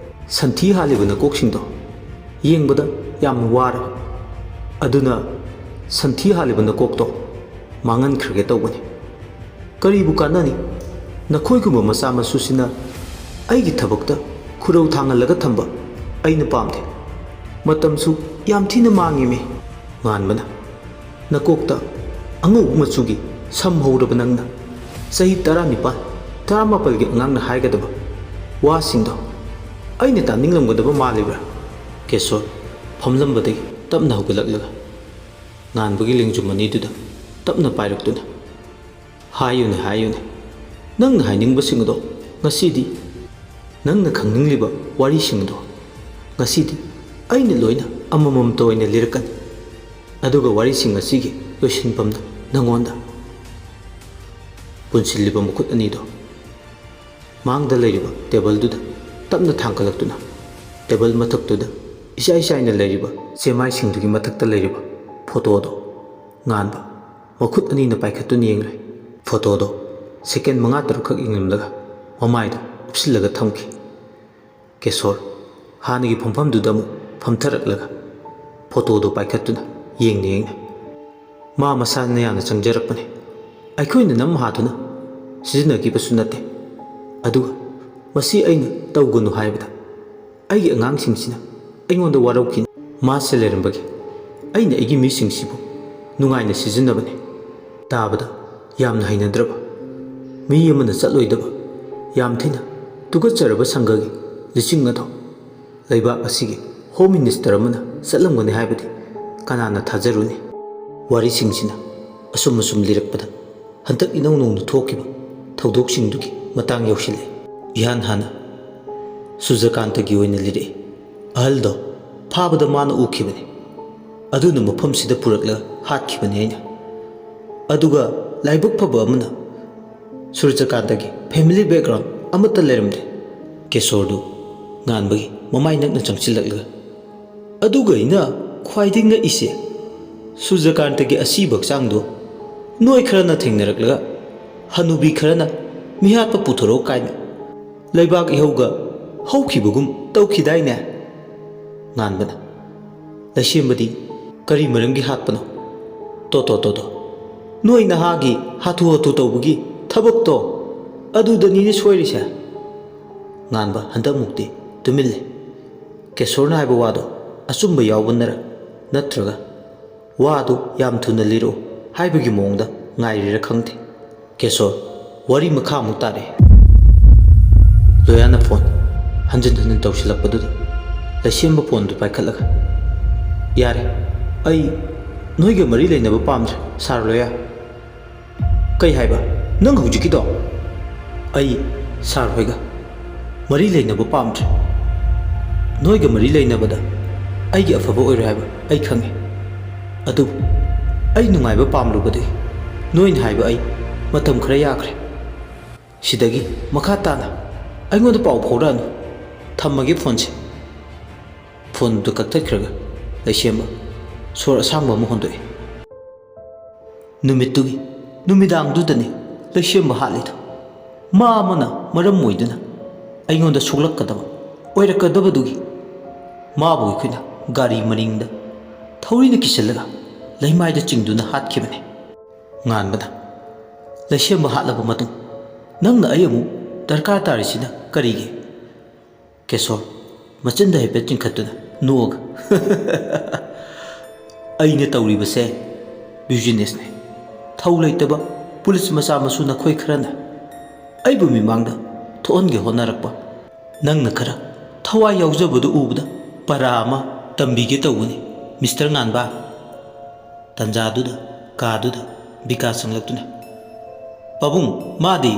ꯁꯟꯊꯤ ꯍꯥꯜꯂꯤꯕ ꯅꯀꯣꯛꯁꯤꯡꯗꯣ ꯌꯦꯡꯕꯗ ꯌꯥꯝꯅ ꯋꯥꯔꯕ꯫ ꯑꯗꯨꯅ ꯁꯟꯊꯤ ꯍꯥꯜꯂꯤꯕ ꯅꯀꯣꯛꯇꯣ ꯃꯥꯡꯍꯟꯈ꯭ꯔꯒꯦ ꯇꯧꯕꯅꯤ꯫ ꯀꯔꯤꯕꯨ ꯀꯥꯟꯅꯅꯤ? ꯅꯈꯣꯏꯒꯨꯝꯕ ꯃꯆꯥ ꯃꯁꯨꯁꯤꯅ ꯑꯩꯒꯤ ꯊꯕꯛꯇ ꯈꯨꯔꯧ ꯊꯥꯡꯍꯜꯂꯒ ꯊꯝꯕ ꯑꯩꯅ ꯄꯥꯝꯗꯦ꯫ ꯃꯇꯝꯁꯨ ꯌꯥꯝ ꯊꯤꯅ ꯃꯥꯡꯉꯤꯃꯤ!" ꯉꯥꯟꯕꯅ, "ꯅꯀꯣꯛꯇ ꯑꯉꯧꯕ ꯃꯆꯨꯒꯤ ꯁꯝ ꯍꯧꯔꯕ ꯅꯪꯅ ꯆꯍꯤ ꯇꯔꯥꯅꯤꯄꯥꯜ, ꯇꯔꯥꯃꯥꯄꯜꯒꯤ ꯑꯉꯥꯡꯅ ꯍꯥꯏꯒꯗꯕ ꯋꯥꯁꯤꯡꯗꯣ ꯑꯩꯅ ꯇꯥꯅꯤꯡꯂꯝꯒꯗꯕ ꯃꯥꯜꯂꯤꯕ꯭ꯔꯥ?" ꯀꯦꯁꯣꯔ ꯐꯝꯂꯝꯕꯗꯒꯤ ꯇꯞꯅ ꯍꯧꯒꯠꯂꯛꯂꯒ ꯉꯥꯟꯕꯒꯤ ꯂꯦꯡꯖꯨꯝ ꯑꯅꯤꯗꯨꯗ ꯇꯞꯅ ꯄꯥꯏꯔꯛꯇꯨꯅ, "ꯍꯥꯏꯌꯨꯅꯦ, ꯍꯥꯏꯌꯨꯅꯦ, ꯅꯪꯅ ꯍꯥꯏꯅꯤꯡꯕꯁꯤꯡ ꯑꯗꯣ ꯉꯁꯤꯗꯤ, ꯅꯪꯅ ꯈꯪꯅꯤꯡꯂꯤꯕ ꯋꯥꯔꯤꯁꯤꯡ ꯑꯗꯣ ꯉꯁꯤꯗꯤ ꯑꯩꯅ ꯂꯣꯏꯅ ꯑꯃꯃꯝꯇ ꯑꯣꯏꯅ ꯂꯤꯔꯛꯀꯅꯤ꯫ ꯑꯗꯨꯒ ꯋꯥꯔꯤꯁꯤꯡ ꯑꯁꯤꯒꯤ ꯂꯣꯏꯁꯤꯟꯐꯝꯗ ꯅꯪꯉꯣꯟꯗ" ꯄꯨꯟꯁꯤꯜꯂꯤꯕ ꯃꯈꯨꯠ ꯑꯅꯤꯗꯣ ꯃꯥꯡꯗ ꯂꯩꯔꯤꯕ ꯇꯦꯕꯜꯗꯨꯗ ꯇꯞꯅ ꯊꯥꯡꯒꯠꯂꯛꯇꯨꯅ, ꯇꯦꯕꯜ ꯃꯊꯛꯇꯨꯗ ꯏꯆꯥꯏ ꯆꯥꯏꯅ ꯂꯩꯔꯤꯕ ꯆꯦꯃꯥꯏꯁꯤꯡꯗꯨꯒꯤ ꯃꯊꯛꯇ ꯂꯩꯔꯤꯕ ꯐꯣꯇꯣꯗꯣ ꯉꯥꯟꯕ ꯃꯈꯨꯠ ꯑꯅꯤꯅ ꯄꯥꯏꯈꯠꯇꯨꯅ ꯌꯦꯡꯂꯦ꯫ ꯐꯣꯇꯣꯗꯣ ꯁꯦꯀꯦꯟ ꯃꯉꯥ ꯇꯔꯨꯛꯈꯛ ꯌꯦꯡꯂꯝꯂꯒ ꯃꯃꯥꯏꯗꯣ ꯎꯞꯁꯤꯜꯂꯒ ꯊꯝꯈꯤ꯫ ꯀꯦꯁꯣꯔ ꯍꯥꯟꯅꯒꯤ ꯐꯝꯐꯝꯗꯨꯗ ꯑꯃꯨꯛ ꯐꯝꯊꯔꯛꯂꯒ ꯐꯣꯇꯣꯗꯣ ꯄꯥꯏꯈꯠꯇꯨꯅ ꯌꯦꯡꯅ ꯌꯦꯡꯅ, "ꯃꯥ ꯃꯁꯥꯅ ꯌꯥꯝꯅ ꯆꯪꯖꯔꯛꯄꯅꯤ꯫ ꯑꯩꯈꯣꯏꯅ ꯅꯝ ꯍꯥꯗꯨꯅ ꯁꯤꯖꯤꯟꯅꯈꯤꯕꯁꯨ ꯅꯠꯇꯦ꯫ ꯑꯗꯨꯒ ꯃꯁꯤ ꯑꯩꯅ ꯇꯧꯒꯅꯨ ꯍꯥꯏꯕꯗ ꯑꯩꯒꯤ ꯑꯉꯥꯡꯁꯤꯡꯁꯤꯅ ꯑꯩꯉꯣꯟꯗ ꯋꯥꯔꯧꯈꯤꯅꯤ꯫ ꯃꯥꯁꯦ ꯂꯩꯔꯝꯕꯒꯤ ꯑꯩꯅ ꯑꯩꯒꯤ ꯃꯤꯁꯤꯡꯁꯤꯕꯨ ꯅꯨꯡꯉꯥꯏꯅ ꯁꯤꯖꯤꯟꯅꯕꯅꯤ꯫ ꯇꯥꯕꯗ ꯌꯥꯝꯅ ꯍꯩꯅꯗ꯭ꯔꯕ, ꯃꯤ ꯑꯃꯅ ꯆꯠꯂꯣꯏꯗꯕ, ꯌꯥꯝ ꯊꯤꯅ ꯇꯨꯀꯠꯆꯔꯕ ꯁꯪꯒꯒꯤ ꯂꯤꯁꯤꯡ ꯑꯗꯣ ꯂꯩꯕꯥꯛ ꯑꯁꯤꯒꯤ ꯍꯣꯝ ꯃꯤꯅꯤꯁꯇꯔ ꯑꯃꯅ ꯆꯠꯂꯝꯒꯅꯤ ꯍꯥꯏꯕꯗꯤ ꯀꯅꯥꯅ ꯊꯥꯖꯔꯨꯅꯤ? ꯋꯥꯔꯤꯁꯤꯡꯁꯤꯅ ꯑꯁꯨꯝ ꯑꯁꯨꯝ ꯂꯤꯔꯛꯄꯗ ꯍꯟꯗꯛ ꯏꯅꯧ ꯅꯧꯅ ꯊꯣꯛꯈꯤꯕ ꯊꯧꯗꯣꯛꯁꯤꯡꯗꯨꯒꯤ ꯃꯇꯥꯡ ꯌꯧꯁꯤꯜꯂꯛꯏ꯫ ꯏꯍꯥꯟ ꯍꯥꯟꯅ ꯁꯨꯖꯀꯥꯟꯇꯒꯤ ꯑꯣꯏꯅ ꯂꯤꯔꯛꯏ꯫ ꯑꯍꯜꯗꯣ ꯐꯥꯕꯗ ꯃꯥꯅ ꯎꯈꯤꯕꯅꯤ꯫ ꯑꯗꯨꯅ ꯃꯐꯝꯁꯤꯗ ꯄꯨꯔꯛꯂꯒ ꯍꯥꯠꯈꯤꯕꯅꯤ ꯑꯩꯅ꯫ ꯑꯗꯨꯒ ꯂꯥꯏꯕꯛ ꯐꯕ ꯑꯃꯅ ꯁꯨꯔꯖꯀꯥꯟꯇꯒꯤ ꯐꯦꯃꯤꯂꯤ ꯕꯦꯛꯒ꯭ꯔꯥꯎꯟ ꯑꯃꯠꯇ ꯂꯩꯔꯝꯗꯦ꯫ ꯀꯦꯁꯣꯔꯗꯨ ꯉꯥꯟꯕꯒꯤ ꯃꯃꯥꯏ ꯅꯛꯅ ꯆꯪꯁꯤꯜꯂꯛꯂꯒ, "ꯑꯗꯨꯒ ꯑꯩꯅ ꯈ꯭ꯋꯥꯏꯗꯒꯤ ꯉꯛꯏꯁꯦ, ꯁꯨꯔꯖꯀꯥꯟꯇꯒꯤ ꯑꯁꯤꯕ ꯍꯛꯆꯥꯡꯗꯣ ꯅꯣꯏ ꯈꯔꯅ ꯊꯦꯡꯅꯔꯛꯂꯒ ꯍꯅꯨꯕꯤ ꯈꯔꯅ ꯃꯤꯍꯥꯠꯄ ꯄꯨꯊꯣꯔꯛꯑꯣ ꯀꯥꯏꯅ ꯂꯩꯕꯥꯛ ꯏꯍꯧꯒ ꯍꯧꯈꯤꯕꯒꯨꯝ ꯇꯧꯈꯤꯗꯥꯏꯅꯦ?" ꯉꯥꯟꯕꯅ, "ꯂꯩꯁꯦꯝꯕꯗꯤ ꯀꯔꯤ ꯃꯔꯝꯒꯤ ꯍꯥꯠꯄꯅꯣ? ꯇꯣ, ꯇꯣ, ꯇꯣ, ꯇꯣ꯫ ꯅꯣꯏ ꯅꯍꯥꯒꯤ ꯍꯥꯊꯨ ꯍꯥꯊꯨ ꯇꯧꯕꯒꯤ ꯊꯕꯛꯇꯣ ꯑꯗꯨꯗꯅꯤꯅꯦ ꯁꯣꯏꯔꯤꯁꯦ꯫" ꯉꯥꯟꯕ ꯍꯟꯗꯛꯃꯨꯛꯇꯤ ꯇꯨꯃꯤꯜꯂꯦ꯫ ꯀꯦꯁꯣꯔꯅ ꯍꯥꯏꯕ ꯋꯥꯗꯣ ꯑꯆꯨꯝꯕ ꯌꯥꯎꯕꯅꯔ ꯅꯠꯇ꯭ꯔꯒ ꯋꯥꯗꯨ ꯌꯥꯝ ꯊꯨꯅ ꯂꯤꯔꯛꯎ ꯍꯥꯏꯕꯒꯤ ꯃꯑꯣꯡꯗ ꯉꯥꯏꯔꯤꯔ ꯈꯪꯗꯦ꯫ ꯀꯦꯁꯣꯔ, ꯋꯥꯔꯤ ꯃꯈꯥ ꯑꯃꯨꯛ ꯇꯥꯔꯛꯑꯦ꯫ ꯂꯣꯌꯥꯅ ꯐꯣꯟ ꯍꯟꯖꯤꯟ ꯍꯟꯖꯤꯟ ꯇꯧꯁꯤꯜꯂꯛꯄꯗꯨꯗ ꯂꯩꯁꯦꯝꯕ ꯐꯣꯟꯗꯨ ꯄꯥꯏꯈꯠꯂꯒ, "ꯌꯥꯔꯦ, ꯑꯩ ꯅꯣꯏꯒ ꯃꯔꯤ ꯂꯩꯅꯕ ꯄꯥꯝꯗ꯭ꯔꯦ, ꯁꯥꯔ ꯂꯣꯌꯥ꯫" "ꯀꯩ ꯍꯥꯏꯕ? ꯅꯪ ꯍꯧꯖꯤꯛꯀꯤꯗꯣ?" "ꯑꯩ ꯁꯥꯔ ꯍꯣꯏꯒ ꯃꯔꯤ ꯂꯩꯅꯕ ꯄꯥꯝꯗ꯭ꯔꯦ꯫ ꯅꯣꯏꯒ ꯃꯔꯤ ꯂꯩꯅꯕꯗ ꯑꯩꯒꯤ ꯑꯐꯕ ꯑꯣꯏꯔꯣꯏ ꯍꯥꯏꯕ ꯑꯩ ꯈꯪꯉꯤ꯫ ꯑꯗꯨꯕꯨ ꯑꯩ ꯅꯨꯡꯉꯥꯏꯕ ꯄꯥꯝꯂꯨꯕꯗꯒꯤ ꯅꯣꯏꯅ ꯍꯥꯏꯕ ꯑꯩ ꯃꯇꯝ ꯈꯔ ꯌꯥꯈ꯭ꯔꯦ꯫ ꯁꯤꯗꯒꯤ ꯃꯈꯥ ꯇꯥꯅ ꯑꯩꯉꯣꯟꯗ ꯄꯥꯎ ꯐꯥꯎꯔꯛꯑꯅꯨ꯫ ꯊꯝꯃꯒꯦ ꯐꯣꯟꯁꯦ꯫" ꯐꯣꯟꯗꯨ ꯀꯛꯊꯠꯈ꯭ꯔꯒ ꯂꯩꯁꯦꯝꯕ ꯁꯣꯔ ꯑꯁꯥꯡꯕ ꯑꯃ ꯍꯣꯟꯗꯣꯛꯏ꯫ ꯅꯨꯃꯤꯠꯇꯨꯒꯤ ꯅꯨꯃꯤꯗꯥꯡꯗꯨꯗꯅꯤ ꯂꯩꯁꯦꯝꯕ ꯍꯥꯠꯂꯤꯗꯨ꯫ ꯃꯥ ꯑꯃꯅ ꯃꯔꯝ ꯑꯣꯏꯗꯨꯅ ꯑꯩꯉꯣꯟꯗ ꯁꯣꯛꯂꯛꯀꯗꯕ ꯑꯣꯏꯔꯛꯀꯗꯕꯗꯨꯒꯤ ꯃꯥꯕꯨ ꯑꯩꯈꯣꯏꯅ ꯒꯥꯔꯤ ꯃꯅꯤꯡꯗ ꯊꯧꯔꯤꯅ ꯀꯤꯁꯤꯜꯂꯒ ꯂꯩꯃꯥꯏꯗ ꯆꯤꯡꯗꯨꯅ ꯍꯥꯠꯈꯤꯕꯅꯤ꯫ ꯉꯥꯟꯕꯅ, "ꯂꯩꯁꯦꯝꯕ ꯍꯥꯠꯂꯕ ꯃꯇꯨꯡ ꯅꯪꯅ ꯑꯩ ꯑꯃꯨꯛ ꯗꯔꯀꯥꯔ ꯇꯥꯔꯤꯁꯤꯅ ꯀꯔꯤꯒꯤ? ꯀꯦꯁꯣꯔ, ꯃꯆꯤꯟꯗ ꯍꯥꯏꯐꯦꯠ ꯆꯤꯡꯈꯠꯇꯨꯅ ꯅꯣꯛꯑꯒ, "ꯑꯩꯅ ꯇꯧꯔꯤꯕꯁꯦ businessꯅꯦ꯫ ꯊꯧ ꯂꯩꯇꯕ ꯄꯨꯂꯤꯁ ꯃꯆꯥ ꯃꯁꯨ ꯅꯈꯣꯏ ꯈꯔꯅ ꯑꯩꯕꯨ ꯃꯤꯃꯥꯡꯗ ꯊꯣꯛꯍꯟꯒꯦ ꯍꯣꯠꯅꯔꯛꯄ꯫ ꯅꯪꯅ ꯈꯔ ꯊꯋꯥꯏ ꯌꯥꯎꯖꯕꯗꯨ ꯎꯕꯗ ꯄꯔꯥ ꯑꯃ ꯇꯝꯕꯤꯒꯦ ꯇꯧꯕꯅꯤ, ꯃꯤꯁꯇꯔ ꯉꯥꯟꯕ"꯫ ꯇꯟꯖꯥꯗꯨꯗ ꯀꯥꯗꯨꯗ ꯕꯤꯀꯥꯁ ꯆꯪꯂꯛꯇꯨꯅ, "ꯄꯥꯕꯨꯡ, ꯃꯥꯗꯤ?"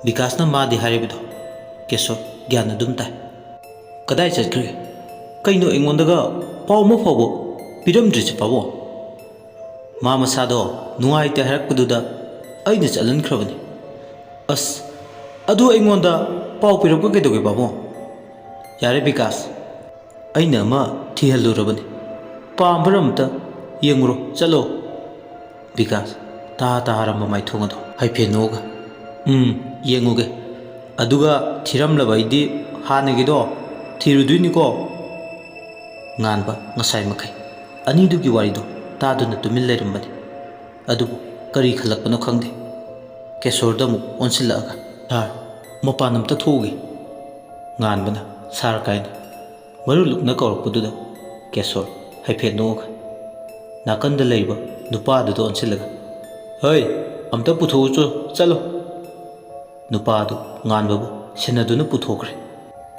ꯕꯤꯀꯥꯁꯅ "ꯃꯥꯗꯤ" ꯍꯥꯏꯔꯤꯕꯗꯣ ꯀꯦꯁꯣꯔ ꯒ꯭ꯌꯥꯟ ꯑꯗꯨꯝ ꯇꯥꯏ꯫ "ꯀꯗꯥꯏ ꯆꯠꯈ꯭ꯔꯒꯦ? ꯀꯩꯅꯣ ꯑꯩꯉꯣꯟꯗꯒ ꯄꯥꯎ ꯑꯃ ꯐꯥꯎꯕ ꯄꯤꯔꯝꯗ꯭ꯔꯤꯁꯦ ꯄꯥꯕꯨꯡ?" "ꯃꯥ ꯃꯁꯥꯗꯣ ꯅꯨꯡꯉꯥꯏꯇꯦ ꯍꯥꯏꯔꯛꯄꯗꯨꯗ ꯑꯩꯅ ꯆꯠꯍꯟꯈ꯭ꯔꯕꯅꯤ"꯫ "ꯑꯁ, ꯑꯗꯨ ꯑꯩꯉꯣꯟꯗ ꯄꯥꯎ ꯄꯤꯔꯛꯄ ꯀꯩꯗꯧꯒꯦ ꯄꯥꯕꯨꯡ?" "ꯌꯥꯔꯦ ꯕꯤꯀꯥꯁ, ꯑꯩꯅ ꯑꯃ ꯊꯤꯍꯜꯂꯨꯔꯕꯅꯤ꯫ ꯄꯥꯝꯕ꯭ꯔꯥ ꯑꯝꯇ ꯌꯦꯡꯉꯨꯔꯣ, ꯆꯠꯂꯣ"꯫ ꯕꯤꯀꯥꯁ ꯇꯥ ꯇꯥꯔꯝꯕ ꯃꯥꯏꯊꯣꯡ ꯑꯗꯣ ꯍꯥꯏꯐꯦꯠ ꯅꯣꯛꯑꯒ, "ꯎꯝ, ꯌꯦꯡꯉꯨꯒꯦ꯫ ꯑꯗꯨꯒ ꯊꯤꯔꯝꯂꯕ ꯑꯩꯗꯤ ꯍꯥꯟꯅꯒꯤꯗꯣ ꯊꯤꯔꯨꯗꯣꯏꯅꯤꯀꯣ"꯫ ꯉꯥꯟꯕ ꯉꯁꯥꯏ ꯃꯈꯩ ꯑꯅꯤꯗꯨꯒꯤ ꯋꯥꯔꯤꯗꯣ ꯇꯥꯗꯨꯅ ꯇꯨꯃꯤꯟ ꯂꯩꯔꯝꯕꯅꯤ꯫ ꯑꯗꯨꯕꯨ ꯀꯔꯤ ꯈꯜꯂꯛꯄꯅꯣ ꯈꯪꯗꯦ꯫ ꯀꯦꯁꯣꯔꯗ ꯑꯃꯨꯛ ꯑꯣꯟꯁꯤꯜꯂꯛꯑꯒ, "ꯁꯥꯔ, ꯃꯄꯥꯟ ꯑꯝꯇ ꯊꯣꯛꯎꯒꯦ"꯫ ꯉꯥꯟꯕꯅ "ꯁꯥꯔ" ꯀꯥꯏꯅ ꯃꯔꯨ ꯂꯨꯛꯅ ꯀꯧꯔꯛꯄꯗꯨꯗ ꯀꯦꯁꯣꯔ ꯍꯥꯏꯐꯦꯠ ꯅꯣꯛꯑꯒ ꯅꯥꯀꯟꯗ ꯂꯩꯕ ꯅꯨꯄꯥꯗꯨꯗ ꯑꯣꯟꯁꯤꯜꯂꯒ, "ꯍꯩ, ꯑꯝꯇ ꯄꯨꯊꯣꯛꯎꯆꯣ, ꯆꯠꯂꯣ"꯫ ꯅꯨꯄꯥ ꯑꯗꯨ ꯉꯥꯟꯕꯕꯨ ꯁꯦꯟꯅꯗꯨꯅ ꯄꯨꯊꯣꯛꯈ꯭ꯔꯦ꯫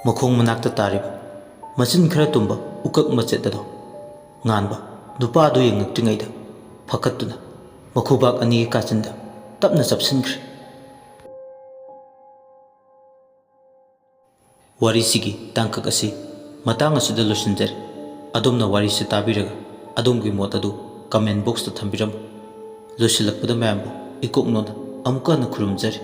ꯃꯈꯣꯡ ꯃꯅꯥꯛꯇ ꯇꯥꯔꯤꯕ ꯃꯆꯤꯟ ꯈꯔ ꯇꯨꯝꯕ ꯎꯀꯛ ꯃꯆꯦꯠ ꯑꯗꯣ ꯉꯥꯟꯕ ꯅꯨꯄꯥ ꯑꯗꯨ ꯌꯦꯡꯉꯛꯇ꯭ꯔꯤꯉꯩꯗ ꯐꯀꯠꯇꯨꯅ ꯃꯈꯨꯕꯥꯛ ꯑꯅꯤꯒꯤ ꯀꯥꯆꯤꯟꯗ ꯇꯞꯅ ꯆꯞꯁꯤꯟꯈ꯭ꯔꯦ꯫ ꯋꯥꯔꯤꯁꯤꯒꯤ ꯇꯥꯡꯀꯛ ꯑꯁꯤ ꯃꯇꯥꯡ ꯑꯁꯤꯗ ꯂꯣꯏꯁꯤꯟꯖꯔꯦ꯫ ꯑꯗꯣꯝꯅ ꯋꯥꯔꯤꯁꯤ ꯇꯥꯕꯤꯔꯒ ꯑꯗꯣꯝꯒꯤ ꯃꯣꯠ ꯑꯗꯨ comment boxꯇ ꯊꯝꯕꯤꯔꯝꯃꯨ꯫ ꯂꯣꯏꯁꯤꯜꯂꯛꯄꯗ ꯃꯌꯥꯝꯕꯨ ꯏꯀꯣꯛ ꯅꯣꯟꯅ ꯑꯃꯨꯛꯀ ꯍꯟꯅ ꯈꯨꯔꯨꯝꯖꯔꯤ꯫